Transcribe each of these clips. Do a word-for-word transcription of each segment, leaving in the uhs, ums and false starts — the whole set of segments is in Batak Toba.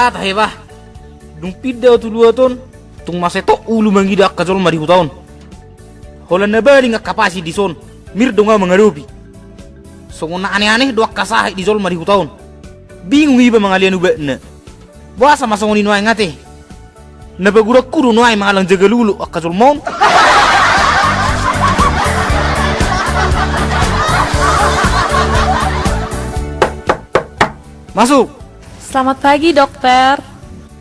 Tahe bah. Dung pinda ahu tu luat on, tung mansai tok ulu mangida angka jolma di huta on. Holan na baling angka pasi dison, mirdong ahu mangadopi. Songon na aneh-aneh do angka sahit di jolma di huta on. Bingung iba mangalean ubatna. Boasa ma songon i nuaeng ate? Na paguranku do nuaeng mangallang jaga luluk angka jolma on. Masuk. Selamat pagi, Dokter.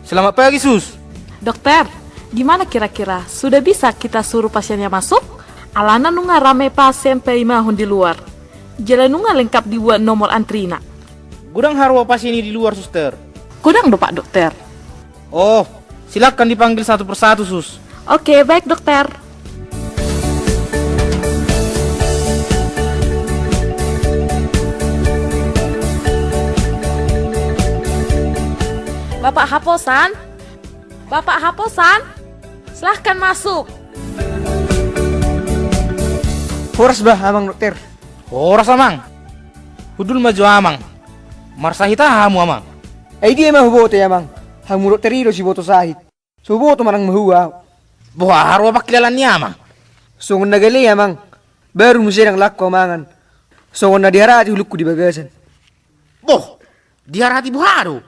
Selamat pagi, Sus. Dokter, gimana kira-kira? Sudah bisa kita suruh pasiennya masuk? Alana nunga rame pasien paimahon di luar. Jala nunga lengkap dibuat nomor antrina. Godang haroa pasien i di luar, Suster. Godang do, Pak Dokter. Oh, silakan dipanggil satu persatu, Sus. Oke, baik, Dokter. Bapak Haposan? Bapak Haposan? Silahkan masuk. Horas bah, Amang Dokter. Horas, Amang. Hundul ma jo, Amang. Marsahit aha hamu, Amang? Ai dia ma huboto, Amang. Hamu dokter i do siboto sahit. So huboto manang mahua ahu. Boha haroa pangkilalaan ni Amang? Songon na gale, Amang. Baru muse ndang laho ahu mangan. Songon na diharati hulukku di bagasan. Boh, diharati boha do?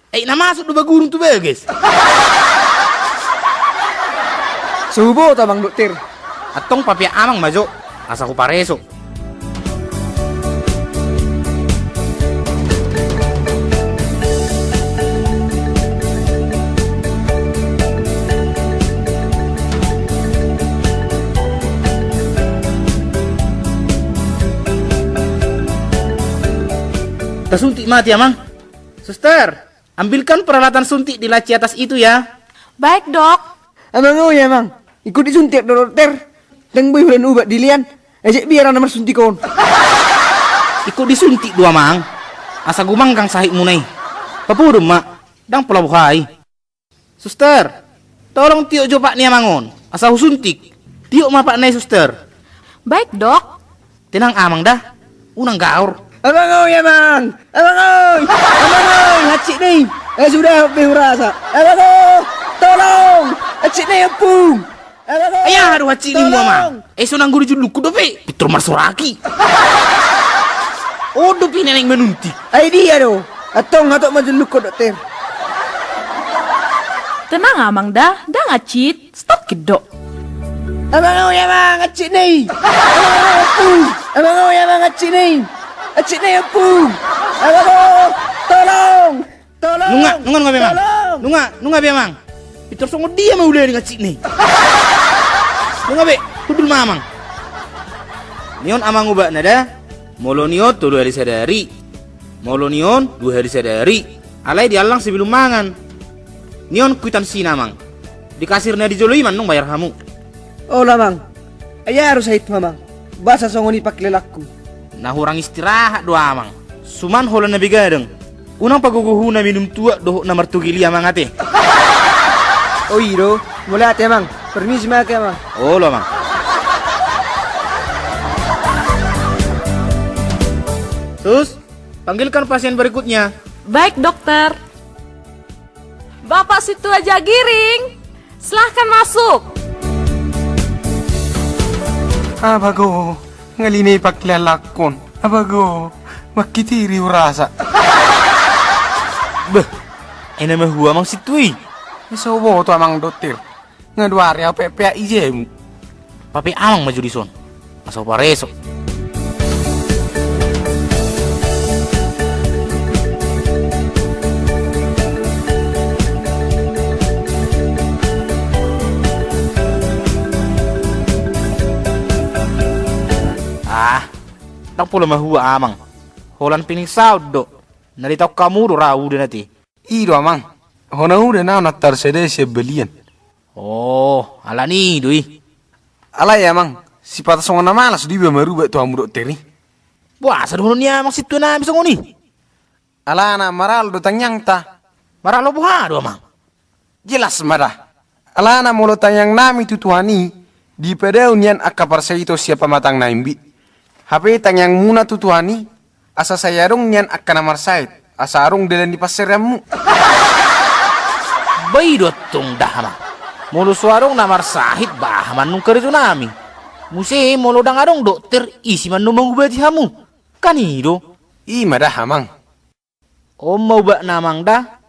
Ai na masuk do bagurung tu bagas. So huboto, Amang Dokter. Antong papeak Amang ma jo, asa hupareso. Tasuntik ma ate, Amang. Suster, ambilkan peralatan suntik di laci atas itu ya. Baik, Dok. Amang, oi Amang, ingkon disuntik do dokter. Ndang boi holan ubat dilean, ejek biar anak marsuntik on. Ingkon disuntik do, Amang. Asa gumanggang sahitmuna i. Papodom ma, ndang pola boha i. Suster, tolong tiop jo pat ni Amang on, asa husuntik. Tiop ma patna i, Suster. Baik, Dok. Tenang Amang da, unang gaor. Amang oi, Amang! Amang oi! Amang oi, hansit ni! Eh, sudah, be hurasa. Amang oi! Tolong! Hansit ni, ompung! Amang oi! Ai aha do hansit ni mu, Amang? Tolong! Eh, so nanggo di jullungkon dope, pintor marsoraki. On dope na naeng manuntik. Ai dia do? Antong hatop ma jullungkon, dokter. Tenang Amang da, ndang hansit. Stop kiddo. Amang oi, Amang, hansit ni! Amang oi, Amang, hansit ni! Hansit ni, ompung! Amang oi, tolong! Tolong! Nunga, nunga, nunga be, Amang. Tolong! Nunga, nunga be, Amang. Pintor songon dia ma ulaning hansit ni. Nunga be, hundul ma, Amang. Ni on, Amang, ubatna da. Molo ni on tolu hali sadari. Molo ni on dua hali sadari. Alai diallang sebelum mangan. Ni on kuitansina, Amang. Di kasir na di jolo i ma antong bayar hamu. Olo, Amang. Ai aha do sahithu, Amang? Boasa songon i pangkilalaanku? Na hurang istirahat do, Amang. Suman holan na begadang. Unang pagogohuna minum tuak dohot na martogel i, Amang, ate. O i do. Mauliate, Amang. Permisi ma au, Amang. Olo, Amang. Sus, panggilkan pasien berikutnya. Baik, Dokter. Bapak Situa Jagiring, silahkan masuk. Abago, ngali na i pangkilalaanhon. Abago, mangkitiri hurasa. Beh, ai na mahua Amang Situa i? Ai so huboto, Amang Dokter. Nga dua ari au peak-peak i jamu. Papeak Amang ma jo dison. Asa hupareso. Ah, ndang pola mahua Amang. Holan pining saut do. Na ditaon hamu do ra udan ate. I do, Amang. Hona udan au na tarsada sian balian. Oh, alani i do i. Alai, Amang, sipata songon na malas do iba marubat tu hamu dokter i. Boasa dohonon ni Amang Situa nami songon i? Alana maralo do tangiangta. Maralo boha do, Amang? Jelas ma da. Alana molo tangiang nami tu Tuhan i, dipadao nian angka parsahit sian pamatang na imbi. Hape tangiangmuna tu Tuhan i, asa sai adong nian angka na marsahit, asa adong dalan ni pansereanmu. Ba i do antong da, Amang. Molo so adong na marsahit, baha ma annon karejonami. Muse molo ndang adong dokter, ise ma annon mangubati hamu? Kan i do. I ma da, Amang. On ma ubatna, Amang, da.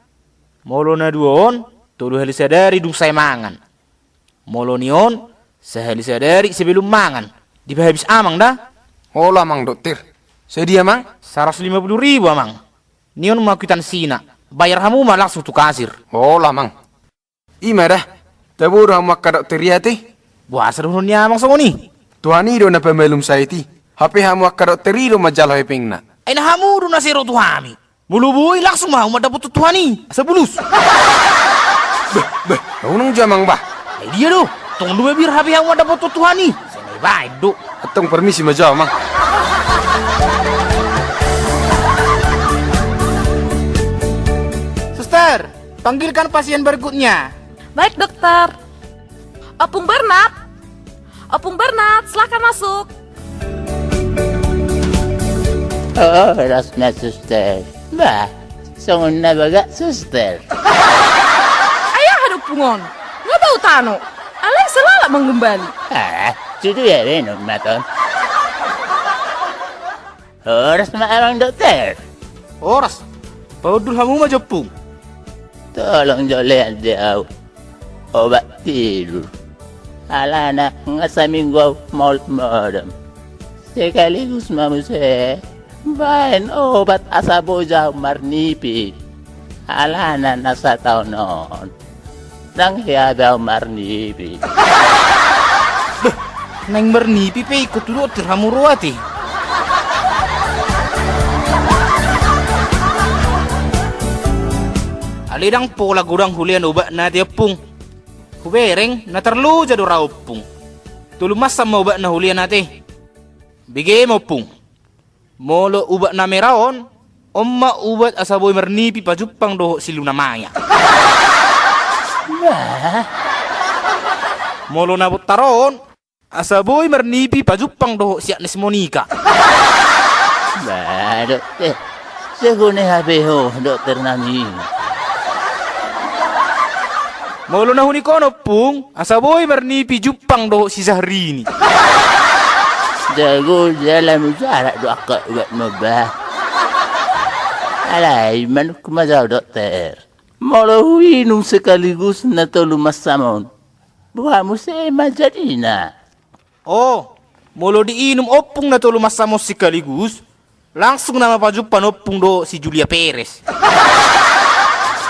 Molo na dua on, tolu hali sadari dung sae mangan. Molo ni on, sahali sadari sebelum mangan. Dipahabis Amang, da. Olo, Amang Dokter. Sadia, Amang? Saratus lima puluh ribu, Amang. Ni on ma kwitansina. Bayar hamu ma langsung tu kasir. Olo, Amang. I ma da, tabo do hamu angka dokter i ate? Boasa dohonon ni Amang songon i? Tuhan i do na pamalum sahit i. Hape hamu angka dokter i do manjalo hepengna. Ai na hamu do na sai ro tu hami. Molo boi langsung ma hamu mandapothon Tuhan i. Asa bulus. Bah, bah, unang jo Amang bah. Ai dia do? Tongon do mabiar hape hamu mandapothon Tuhan i. Sai na ibaen do. Antong permisi ma jo Amang. Suster, panggilkan pasien berikutnya. Baik, Dokter. Ompung Bernat. Ompung Bernat, silahkan masuk. Oh, horas ma, Suster. Bah, songon na bagak, Suster. Ai aha do, Ompung, on? Nga bau tano. Alai sai lalap manggombali. Ah, sude ya, benon ma ton. Horas ma, Amang Dokter. Horas. Pahundul hamu ma jo, Ompung. Tolong jo lean di au obat tidur. Alana nga saminggu au maol modom. Sekaligus ma muse baen obat asa boi jo au marnipi. Alana na sataon on ndang hea be au marnipi. Bah, naeng marnipi pe ingkon tu dokter hamu ro ate. Alai ndang pola godang hulean obatna ate, Ompung. Hubereng na tarloja do ra, Ompung. Tolu mansam ma obatna hulean ate. Bege ma, Ompung. Molo ubat na mera on, on ma ubat asa boi marnipi pajumpang dohot si Luna Maya. Bah. Molo na bontar on, asa boi marnipi pajumpang dohot si Agnes Monica. Bah, Dokter. Segone hape ho, Dokter nami. Molo na hunik on, Ompung, asa boi marnipi jumpang dohot si Syahrini. Jago jala mujarab do angka ubatmu bah. Alai manungkun ma jo au, Dokter. Molo huinum sekaligus na tolu mansam on, boha muse ma jadina? Oh, molo diinum Ompung na tolu mansam on sekaligus, langsung nama pajumpang Ompung dohot si Julia Perez.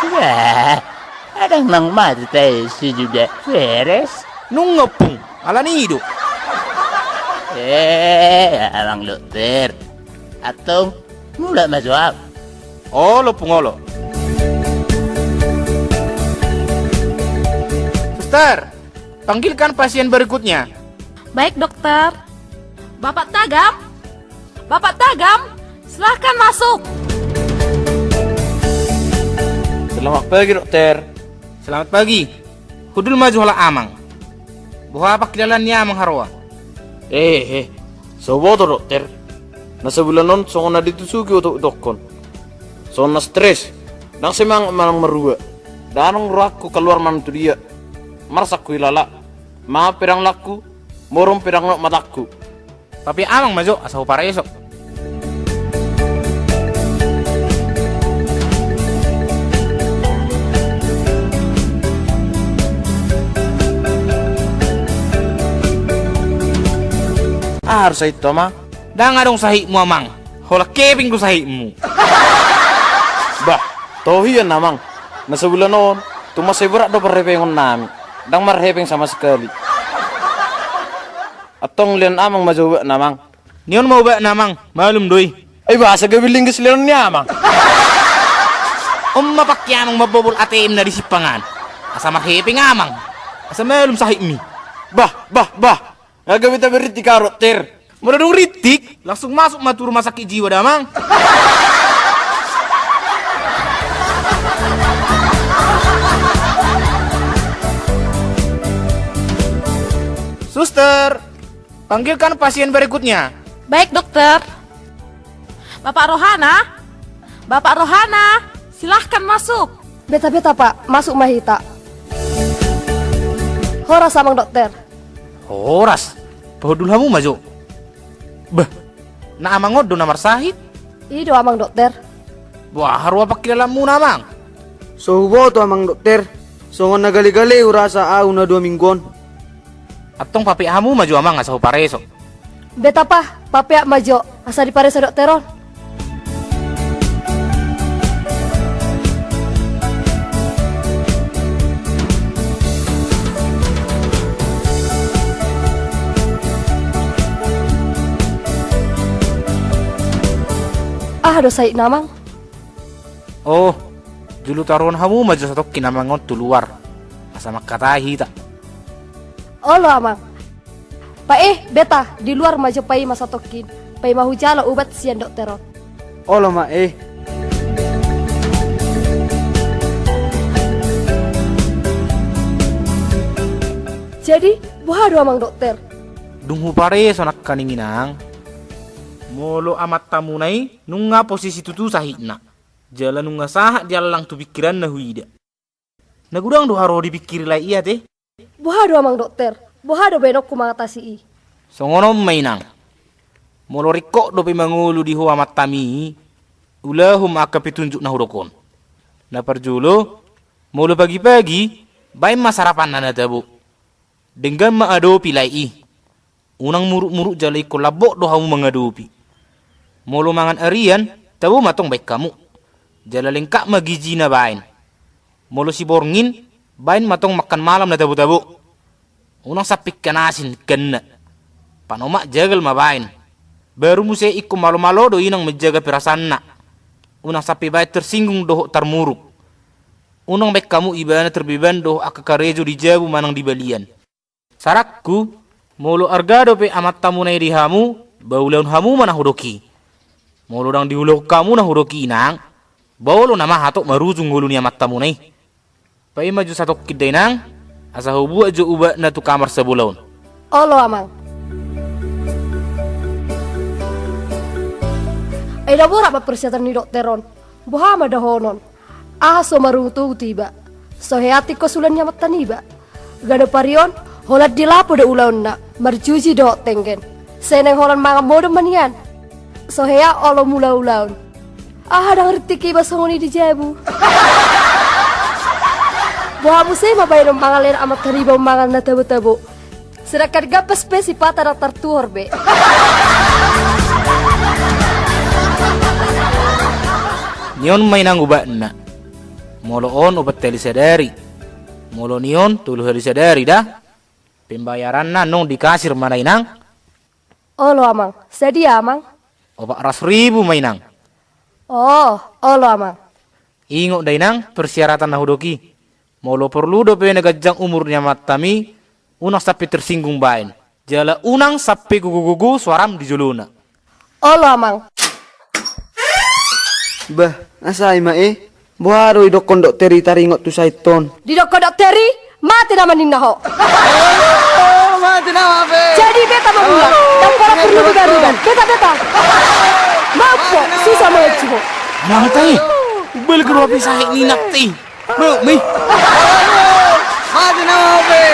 Wah, adong nang mate tahe si Julia Perez? Nunga, Ompung, alani i do. Eh, Amang Dokter. Antong, mulak ma jo au. Olo, Ompung, olo. Suster, panggilkan pasien berikutnya. Baik, Dokter. Bapak Tagam? Bapak Tagam, silahkan masuk. Selamat pagi, Dokter. Selamat pagi. Hundul ma jo halak Amang. Boha pangkilalaan ni Amang haroa? Eh, eh. So huboto, Dokter. Na sabulan on songon na ditusuki otokutokkon. Songon na stres. Ndang semangat manang marhua. Ndang adong rohangku kaluar manang tu dia. Marsak huilala. Mangan pe ndang langku, modom pe ndang lot matangku. Tapi Amang ma jo, asa huparesok. Aha do sahithu, Amang? Ndang adong sahitmu, Amang. Holan hepeng do sahitmu. Bah, toho hian, Amang. Na sabulan on, tung mansai borat do parhepengonnami. Ndang marhepeng sama sekali. Antong lean Amang ma jo ubatna, Amang. Ni on ma ubatna, Amang, malum do i. Ai boasa gabe linggis leanon ni Amang? On ma pangke Amang mambobol A T M na di simpang an. Asa marhepeng Amang. Asa malum sahitmi. Bah, bah, bah. Nga gabe taberritik ahu, Dokter. Molo dung rintik, langsung masuk ma tu rumah sakit jiwa da, Amang. Suster. Panggilkan pasien berikutnya. Baik, Dokter. Bapak Rohana? Bapak Rohana, silahkan masuk. Beta, beta, Pak, masuk ma hita. Horas, Amang Dokter. Horas, pahundul hamu ma jo. Bah, na amang on do na marsahit? I do, Amang Dokter. Boha roha pangkilalaanmuna, Amang? So huboto, Amang Dokter. Songon na gale-gale hurasa ahu na dua minggu on. Antong papeak hamu ma jo, Amang, asa hupareso. Beta, Pak, papeak ma jo asa dipareso dokter on. Aha do sahitna, Amang? Oh, jolo taruhon hamu ma jo satongkin amang on tu luar, asa mangkatai hita. Olo, Amang. Pak eh, beta, di luar ma jo paima satongkin, paima hujalo ubat sian dokter on. Olo ma eh. Jadi, boha do, Amang Dokter? Dung hupareso nangkaning, Inang, molo amantamuna i nunga posisi tutu sahitna, jala nunga sahat diallang tu pingkiranna huida. Na godang do haroa dipingkiri lae i ate? Boha do, Amang Dokter? Boha do baenonku mangatasi i? Songon on ma, Inang. Molo ringkot dope mangolu di ho amantami i, ulahon ma angka petunjuk na hudok on. Na parjolo, molo pagi-pagi, baen ma sarapanna na tabo. Denggan ma adopi lae i. Unang muruk-muruk jala ingkon lambok do hamu mangadopi. Molo mangan arian, tabo ma tong baen hamu. Jala lengkap ma gizina baen. Molo siborngin, baen ma tong makan malam na tabo-tabo. Unang sampe ingkon asin ingkanna. Panomak jagal ma baen. Baru muse ingkon malo-malo do, Inang, manjaga perasaanna. Unang sampe baen tersinggung dohot tarmuruk. Unang baen hamu ibana terbeban dohot angka karejo di jabu manang di balian. Saranku, molo arga dope amantamuna i di hamu, ba ulahon hamu ma na hudok i. Molo ndang diulahon hamu na hudok i, Inang, ba olo nama hatop marujung ngolu ni amantamuna i. Paima jo satongkin da, Inang, asa hubuat jo ubatna tu kamar sabola on. Olo, Amang. Ai na borat ma persyaratan ni dokter on. Boha ma dohonon? Aha so marungut-ungut iba? So hea tingkos ulaon ni amanta niba. Ganup ari on, holan di lapo do ulaonna, marjuji dohot tenggen. Sai naeng holan mangan modom ma nian. So hea olo mula ulaon. Aha, ndang rintik iba songon i di jabu. Boha muse ma baenon mangalehon amanta niba on mangan na tabo-tabo? Sedangkan gambas pe sipata ndang tartuhor be. Ni on ma, Inang, ubatna. Molo on opat hali sadari. Molo ni on tolu hali sadari da. Pembayaranna annon di kasir ma na, Inang. Olo, Amang. Sadia, Amang? Opat ratus ribu ma, Inang. Oh, olo, Amang. Ingot da, Inang, persyaratan na hudok i. Molo porlu dope na ganjang umur ni amantam i, unang sampe tersinggung baen. Jala unang sampe gogo-gogo soaram di jolona. Olo, Amang. Bah, na sae ma e. Boha do didokkon dokter i taringot tu sahit on? Didokkon dokter i, mate nama ninna ho. Oh, mate nama be. Jadi beta ma mula. Ndang pola porlu digarudan. Beta, beta. Mampo, susah manganju ho. Mate. Balik ke dua pisah ini nanti. Mami. Mate nama be.